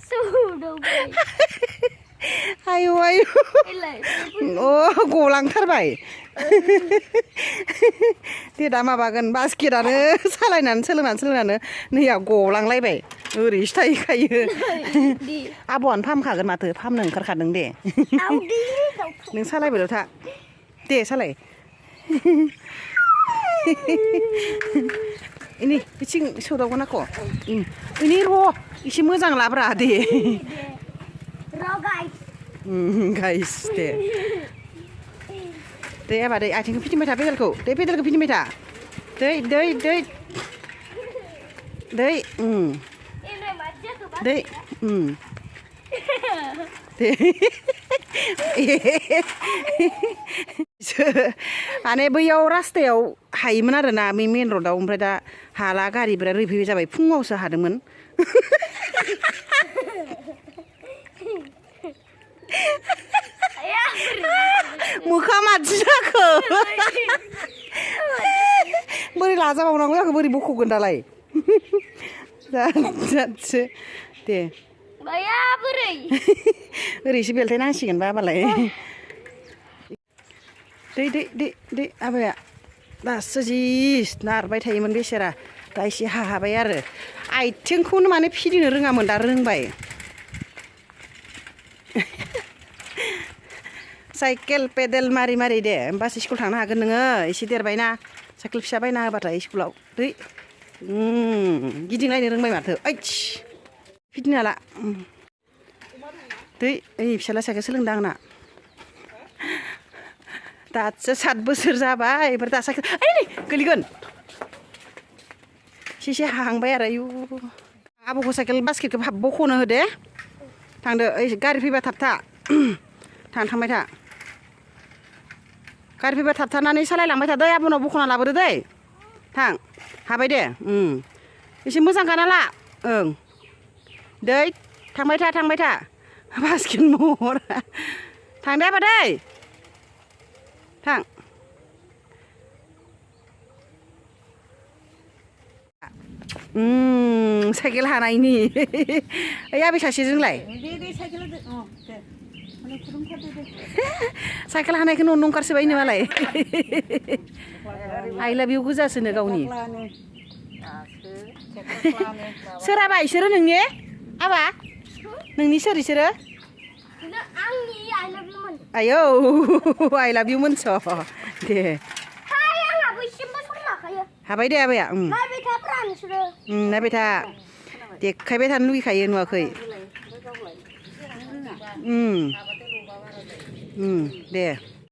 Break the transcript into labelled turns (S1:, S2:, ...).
S1: สู้ดูไป
S2: आयु आयु अ गलांथारबाय दे दा माबागोन बास्केटानो सोलोंनानै नैया गलांलायबाय ओरैसो थाहैखायो आब'आनो फाहामखागोन माथो फाहामनो ओंखारखादों दे नों सालायबायल' था दे सालाय ini बिथिं सौदावगोन आख' ini र' एसे मोजां लाब्रा दे गाइस दे एबा दै आथिंखौ फिदिंबाय था पेडेलखौ फिदिंबाय था दै दै माने बैयाव रास्तायाव हायोमोन आरोना बे मेन र'डआव ओमफ्राय दा हाला गारिफोरा रैफैबाय जाबाय फुङावसो हादोंमोन मोखा मादि जाखो बोरै लाजाबावनांगौ जाखो बोरै बख'गोन दालाय जादसो दे ओरैसो बेलथाय नांसिगोन बाबालाय दै आबाया दासो जि नारबाय थायोमोन बेसेरा दा एसे हाबाय आरो आथिंखौनो माने फिदिंनो रोङामोन दा रोंबाय साइकेल पेडेल मारि दे होमबासो स्कुल थांनो हागोन नोङो एसे देरबायना साइकेल फिसा बायना होबाथाय स्कुलाव दै गिदिंलायनो रोंबाय माथो ओइस फिदिंनो हाला दै ओइ फिसाला साइकेल सोलोंदों आंना दासो 7 बोसोर जाबाय ओमफ्राय दा साइकेल ओइ गोलैगोन एसे हाहांबाय आरो आयु आब'खौ साइकेल बास्केटखौ बख'नो होदे थांदो ओइ गारि फैबा थाबथा थांबाय था गारि फैबा थाबथानानै सालायलांबाय था दै आब'नाव बख'ना लाबोदो दै थां हाबाय दे एसे मोजां गाना ला ओं दै थांबाय था बास्केट महर थांदे आबा दै थां साइकेल हानायनि ओइ आबै सासेजोंलाय साइकेल हानायखौ न'आवनो ओंखारसोबायनो मालाय आइ लाभ इउ गोजासोनो गावनि सोर आबा इसोरो नोंनि आबा नोंनि सोर इसोरो आयौ आइ लाभ इउ मोनस' दे हाबाय दे आबाया नायबाय था देखायबाय थानो लुगैखायो नुवाखै दे